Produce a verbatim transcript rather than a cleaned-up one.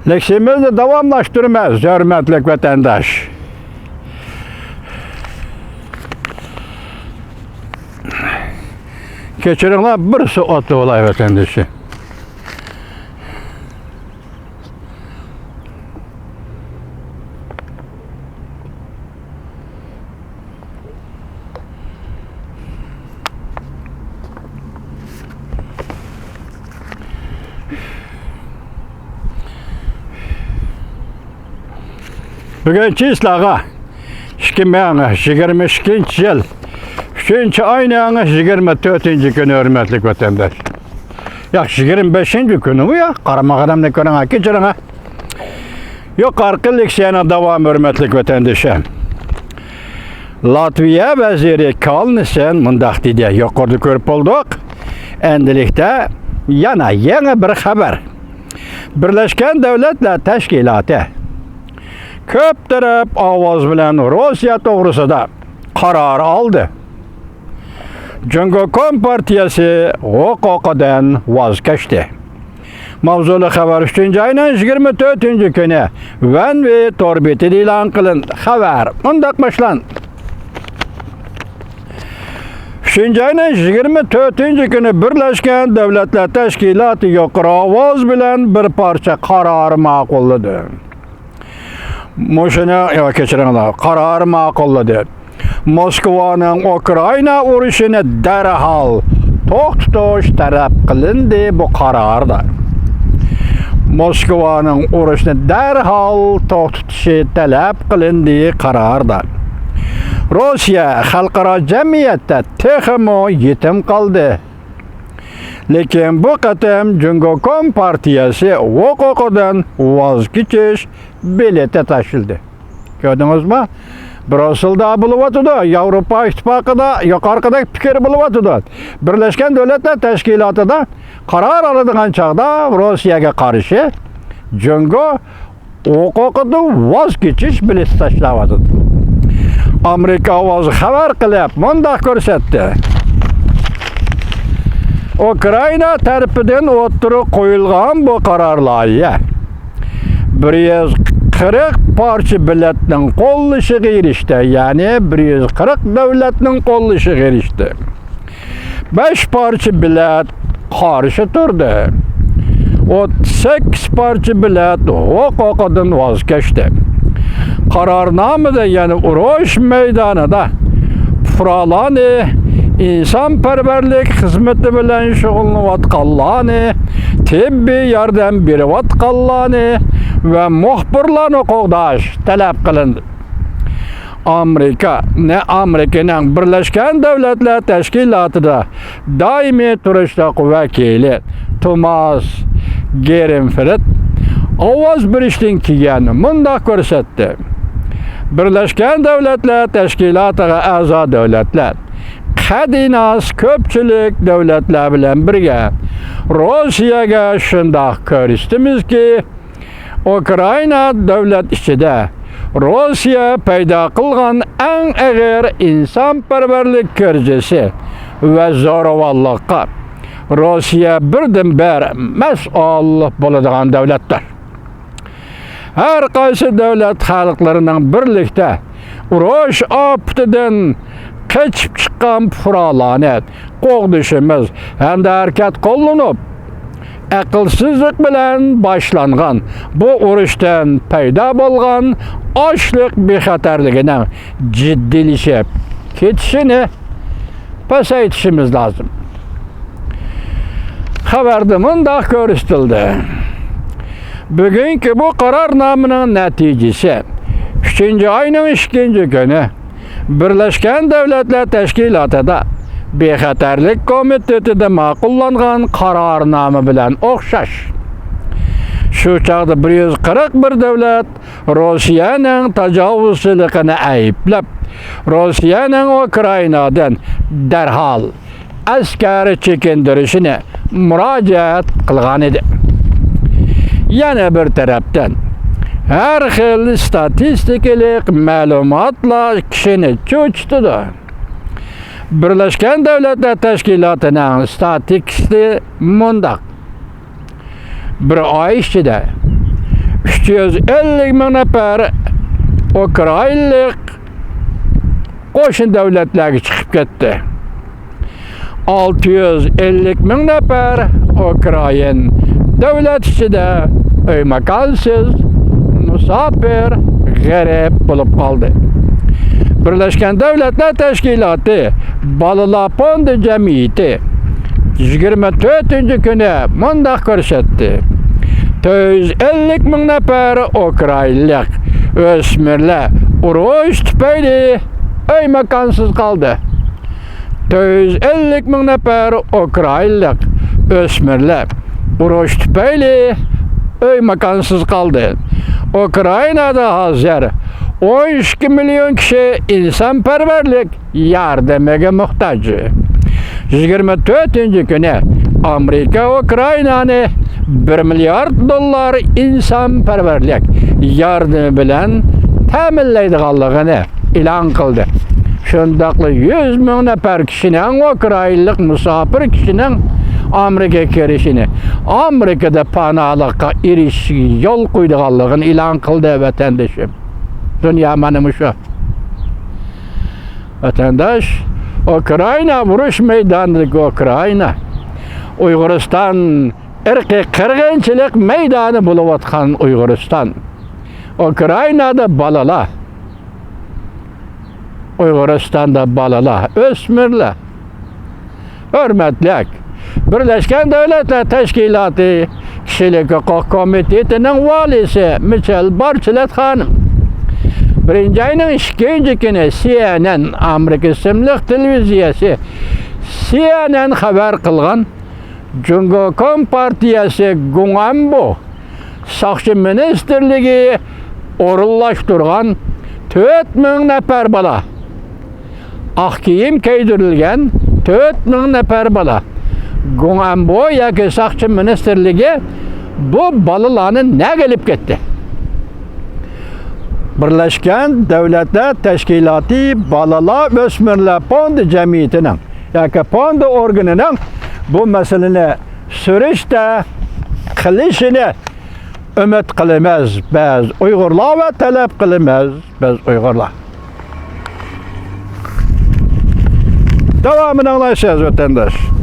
لېكسىيىمىزنى داۋاملاشتۇرىمىز، ھۆرمەتلىك ۋەتەنداش. كەچۈرۈڭلار، بىر سوئال ئوتلىۋالاي، ۋەتەندىشى. بۈگۈن چىسلاغا ئىككى مىڭ يىگىرمە ئىككىنچى يىل ئۈچىنچى ئاينىڭ يىگىرمە تۆتىنچى كۈنى، ھۆرمەتلىك ۋەتەنداش. ياق، يىگىرمە بەشىنچى كۈنىمۇ يا؟ قارىمىغىنىمنى كۆرۈڭ، كەچۈرۈڭ. يۇقىرىقى لېكسىيەنىڭ داۋامى، ھۆرمەتلىك ۋەتەندىشىم. لاتۋىيە ۋەزىرى كالنىسەن مۇنداق دېدى، يۇقىرىدا كۆرۈپ بولدۇق. ئەندىلىكتە يەنە يېڭى بىر خەۋەر. بىرلەشكەن دۆلەتلەر تەشكىلاتى كۆپ تەرەپ ئاۋاز بىلەن روسىيە توغرىسىدا قارار ئالدى. جۇڭگو كومپارتىيەسى ھوقۇقىدىن ۋاز كەچتى. ماۋزۇلۇق خەۋەر ئۈچىنچى ئاينىڭ يىگىرمە تۆتىنچى كۈنى ۋەنۋې تور بېتىدە ئېلان قىلىندى. خەۋەر مۇنداق باشلاندى. ئۈچىنچى ئاينىڭ يىگىرمە تۆتىنچى كۈنى بىرلەشكەن دۆلەتلەر تەشكىلاتى يۇقىرى ئاۋاز بىلەن بىر پارچە قارار ماقۇللىدى. مۇشۇنى، يا، كەچۈرۈڭلار، قارار ماقۇللىدى. موسكۋانىڭ ئۇكرائىنا ئۇرۇشىنى دەرھال توختىتىش تەلەپ قىلىندى بۇ قاراردا. موسكۋانىڭ ئۇرۇشنى دەرھال توختىتىشى تەلەپ قىلىندى قاراردا. روسىيە خەلقئارا جەمئىيەتتە تېخىمۇ يېتىم قالدى. لېكىن بۇ قېتىم جۇڭگو كومپارتىيەسى ھوقۇقىدىن ۋاز كېچىش بېلىتى تاشلىدى. كۆردىڭىزمۇ؟ بروسسېلدا بولۇۋاتىدۇ، ياۋروپا ئىتتىپاقىدا يۇقىرىقىدەك پىكىر بولۇۋاتىدۇ. بىرلەشكەن دۆلەتلەر تەشكىلاتىدا قارار ئالىدىغان چاغدا روسىيەگە قارشى جۇڭگو ھوقۇقىدىن ۋاز كېچىش بېلىتى تاشلاۋاتىدۇ. ئامېرىكا ئاۋازى خەۋەر قىلىپ مۇنداق كۆرسەتتى. ئۇكرائىنا تەرىپىدىن ئوتتۇرىغا قويۇلغان بۇ قارار لايىھە بىر يۈز قىرىق پارچە بېلەتنىڭ قوللىشىغا ئېرىشتى، يەنى بىر يۈز قىرىق دۆلەتنىڭ قوللىشىغا ئېرىشتى. بەش پارچە بېلەت قارشى تۇردى. ئوتتۇز سەككىز پارچە بېلەت ھوقۇقىدىن ۋاز كەچتى. قارارنامىدە يەنە ئۇرۇش مەيدانىدا پۇقرالارنى، ئىنسانپەرۋەرلىك خىزمىتى بىلەن شۇغۇللىنىۋاتقانلارنى، تېببىي ياردەم بېرىۋاتقانلارنى ۋە مۇخبىرلارنى قوغداش تەلەپ قىلىندى. ئامېرىكا، نە-، ئامېرىكىنىڭ بىرلەشكەن دۆلەتلەر تەشكىلاتىدا دائىمىي تۇرۇشلۇق ۋەكىلى توماس گرىنفىلد ئاۋاز بېرىشتىن كېيىن مۇنداق كۆرسەتتى: بىرلەشكەن دۆلەتلەر تەشكىلاتىغا ئەزا دۆلەتلەر، قەتئىيناس كۆپچىلىك دۆلەتلەر بىلەن بىرگە روسىيەگە شۇنداق كۆرسىتىمىزكى، ئۇكرائىنا دۆلەت ئىچىدە روسىيە پەيدا قىلغان ئەڭ ئېغىر ئىنسانپەرۋەرلىك كىرىزىسى ۋە زوراۋانلىققا روسىيە بىردىنبىر مەسئۇل بولىدىغان دۆلەتتۇر. ھەر قايسى دۆلەت خەلقلىرىنىڭ بىرلىكتە ئۇرۇش ئاپىتىدىن قېچىپ چىققان پۇقرالارنى قوغدىشىمىز ھەمدە ھەرىكەت قوللىنىپ، ئەقىلسىزلىق بىلەن باشلانغان بۇ ئۇرۇشتىن پەيدا بولغان ئاشلىق بىخەتەرلىكىنىڭ جىددىيلىشىپ كېتىشىنى پەسەيتىشىمىز لازىم. خەۋەردە مۇنداق كۆرسىتىلدى: بۈگۈنكى بۇ قارارنامىنىڭ نەتىجىسى ئۈچىنچى ئاينىڭ ئىككىنچى كۈنى بىرلەشكەن دۆلەتلەر تەشكىلاتىدا بىخەتەرلىك كومىتېتىدا ماقۇللانغان قارارنامە بىلەن ئوخشاش. شۇ چاغدا بىر يۈز قىرىق بىر دۆلەت روسىيەنىڭ تاجاۋۇزچىلىقىنى ئەيىبلەپ، روسىيەنىڭ ئۇكرائىنادىن دەرھال ئەسكەر چېكىندۈرۈشىنى مۇراجىئەت قىلغانىدى. يەنە بىر تەرەپتىن، ھەر خىل ستاتىستىكىلىق مەلۇماتلار كىشىنى چۆچۈتىدۇ. بىرلەشكەن دۆلەتلەر تەشكىلاتىنىڭ ستاتىستىكىسى مۇنداق: بىر ئاي ئىچىدە ئۈچ يۈز ئەللىك مىڭ نەپەر ئۇكرائىنلىق قوشنا دۆلەتلەرگە چىقىپ كەتتى. ئالتە يۈز ئەللىك مىڭ نەپەر ئۇكرائىن دۆلەت ئىچىدە ئۆي ماكانسىز، مۇساپىر، غېرىب بولۇپ قالدى. بىرلەشكەن دۆلەتلەر تەشكىلاتى بالىلار فوندى جەمئىيىتى يىگىرمە تۆتىنچى كۈنى مۇنداق كۆرسەتتى: تۆت يۈز ئەللىك مىڭ نەپەر ئۇكرائىنلىق ئۆسمۈرلەر ئۇرۇش تۈپەيلى ئۆي ماكانسىز قالدى. تۆت يۈز ئەللىك مىڭ نەپەر ئۇكرائىنلىق ئۆسمۈرلەر ئۇرۇش تۈپەيلى ئۆي ماكانسىز قالدى. ئۇكرائىنادا ھازىر ئون ئىككى مىليون كىشى ئىنسانپەرۋەرلىك ياردىمىگە موھتاج. يىگىرمە تۆتىنچى كۈنى ئامېرىكا ئۇكرائىنانى بىر مىليارد دوللار ئىنسانپەرۋەرلىك ياردىمى بىلەن تەمىنلەيدىغانلىقىنى ئېلان قىلدى. شۇنداقلا يۈز مىڭ نەپەر كىشىنىڭ، ئۇكرائىنلىق مۇساپىر كىشىنىڭ ئامېرىكىغا كىرىشىنى، ئامېرىكىدا پاناھلىققا ئېرىشىشىگە يول قويىدىغانلىقىنى ئېلان قىلدى، ۋەتەندىشىم. دۇنيا مانا مۇشۇ. ۋەتەنداش، ئۇكرائىنا، ئۇرۇش مەيدانىدىكى ئۇكرائىنا، ئۇيغۇرىستان، ئىرقىي قىرغىنچىلىق مەيدانى بولۇۋاتقان ئۇيغۇرىستان. ئۇكرائىنادا بالىلار، ئۇيغۇرىستاندا بالىلار، ئۆسمۈرلەر. ھۆرمەتلىك، بىرلەشكەن دۆلەتلەر تەشكىلاتى كىشىلىك ھوقۇق كومىتېتىنىڭ ۋالىيسى مىچېل بارچلېت خانىم بىرىنچى ئاينىڭ ئىككىنچى كۈنى سى ئېن ئېن، ئامېرىكا ئىسىملىق تېلېۋىزىيەسى، سى ئېن ئېن خەۋەر قىلغان، جۇڭگو كومپارتىيەسى گۇڭئەنبو ساقچى مىنىستىرلىكى ئورۇنلاشتۇرغان تۆت مىڭ نەپەر بالا، ئاق كىيىم كىيدۈرۈلگەن تۆت مىڭ نەپەر بالا، گۇڭئەنبو ياكى ساقچى مىنىستىرلىكى بۇ بالىلارنى نەگە ئېلىپ كەتتى؟ بىرلەشكەن دۆلەتلەر تەشكىلاتى بالىلار ئۆسمۈرلەر فوندى جەمئىيىتىنىڭ ياكى فوندى ئورگىنىنىڭ بۇ مەسىلىنى سۈرۈشتە قىلىشىنى ئۈمىد قىلىمىز بىز ئۇيغۇرلار ۋە تەلەپ قىلىمىز بىز ئۇيغۇرلار. داۋامىنى ئاڭلايسىز، ۋەتەنداش.